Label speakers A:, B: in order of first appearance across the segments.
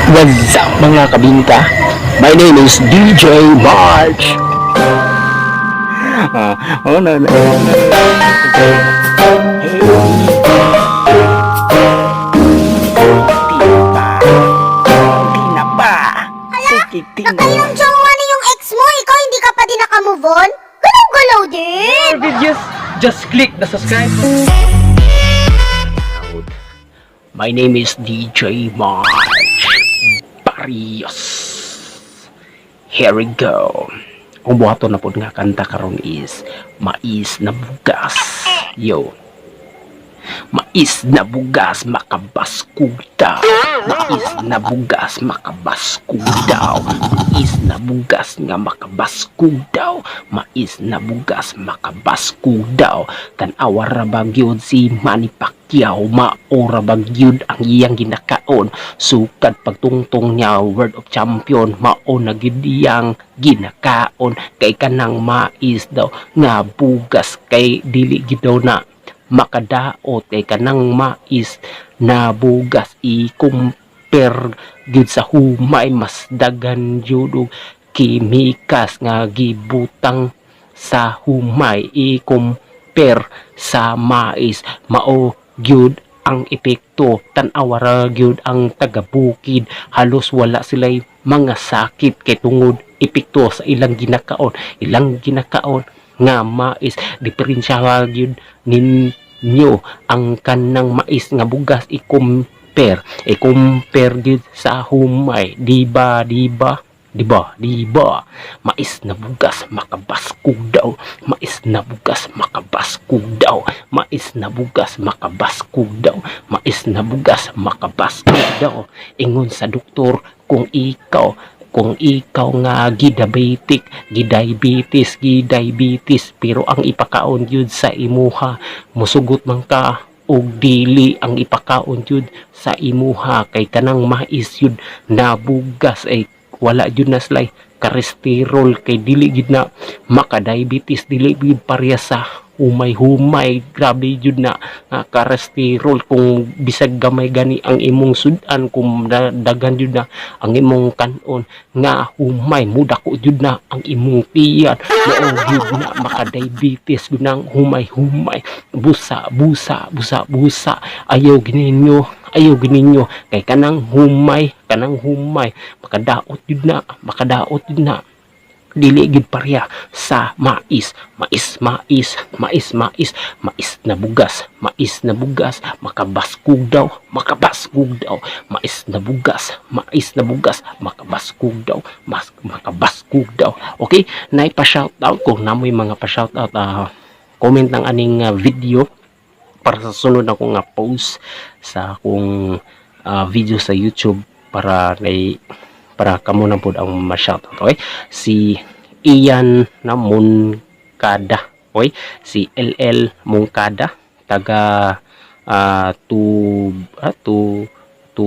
A: What's up, mga kabingka? My name is DJ March. Ah, oh, no. Hey. Di pa. Di na ba? Sige, di na.
B: Nakayong jowa na yung ex mo, ikaw hindi ka pa din nakamove on? Galaw-galaw din!
C: More videos, just click the subscribe button.
A: My name is DJ March Barrios. Here we go. Ang buhaton na pod nga kanta karon is "Mais na Bugas." Yo. Mais na bugas, makabaskog daw. Mais na bugas, makabaskog daw. Mais na bugas nga makabaskog daw. Mais na bugas, makabaskog daw. Tan-awa ra ba gyud si Manny Pacquiao, mao ra ba gyud ang iyang ginakaon? Sukad pagtungtong niya world of champion, mao na gyud iyang ginakaon kay kanang mais daw nga bugas kay dili gyud daw na makadaot, kay kanang mais na bugas i-compare gyud sa humay, mas daghan gyud og kimikas nga gibutang sa humay i-compare sa mais. Mao gyud ang epekto. Tan-awa ra gyud ang taga-bukid, halos wala sila'y mga sakit kay tungod epekto sa ilang ginakaon nga mais. Diferensya gyud ninyo ang kanang mais nga bugas i-compare gyud sa humay, di ba? Di ba? Di ba? Di ba? Mais na bugas, makabaskog daw. Mais na bugas, makabaskog daw. Mais na bugas, makabaskog daw. Mais na bugas, makabaskog daw. Ingon sa doktor, kung ikaw nga gidiabetic, gidiabetes, gidiabetes, pero ang ipakaon gyud sa imuha, musugot man ka og dili ang ipakaon gyud sa imuha kay kanang mais yun na bugas ay wala gyud na sila'y cholesterol kay dili gyud na maka-diabetes, dili gyud pareha sa humay-humay. Grabe gyud na nga cholesterol kung bisag gamay gani ang imong sudan. Kung daghan gyud na ang imong kanon nga humay, mudako gyud na ang imong tiyan. Mao gyud na maka-diabetes gyud ang humay-humay. Busa, busa, busa, busa. Ayaw gininyo, ayaw gininyo kay kanang humay makadaot gyud na, makadaot gyud na, dili gyud pareha sa mais. Mais, mais, mais, mais, mais na bugas, mais na bugas, makabaskog daw, makabaskog daw. Mais na bugas, mais na bugas, makabaskog daw, mas makabaskog daw. Okay, nay pa shout out. Kung namoy mga pa shout out, comment lang aning video para sa sunod ako nga post sa akong video sa YouTube para nay para kamo na pod ang ma-shoutout. Okay, si Ian na Moncada, okay, si LL Moncada, taga tu tu tu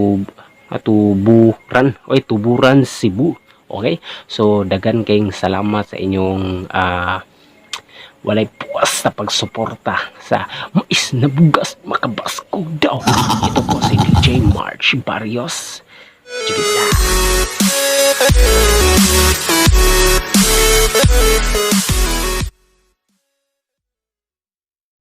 A: Tuburan, okay, Tuburan, Cebu. Okay, so dagan kayong salamat sa inyong walay puwas na pagsuporta sa "Mais na Bugas, Makabaskog Daw." Ito po si DJ March Barrios. Sige na.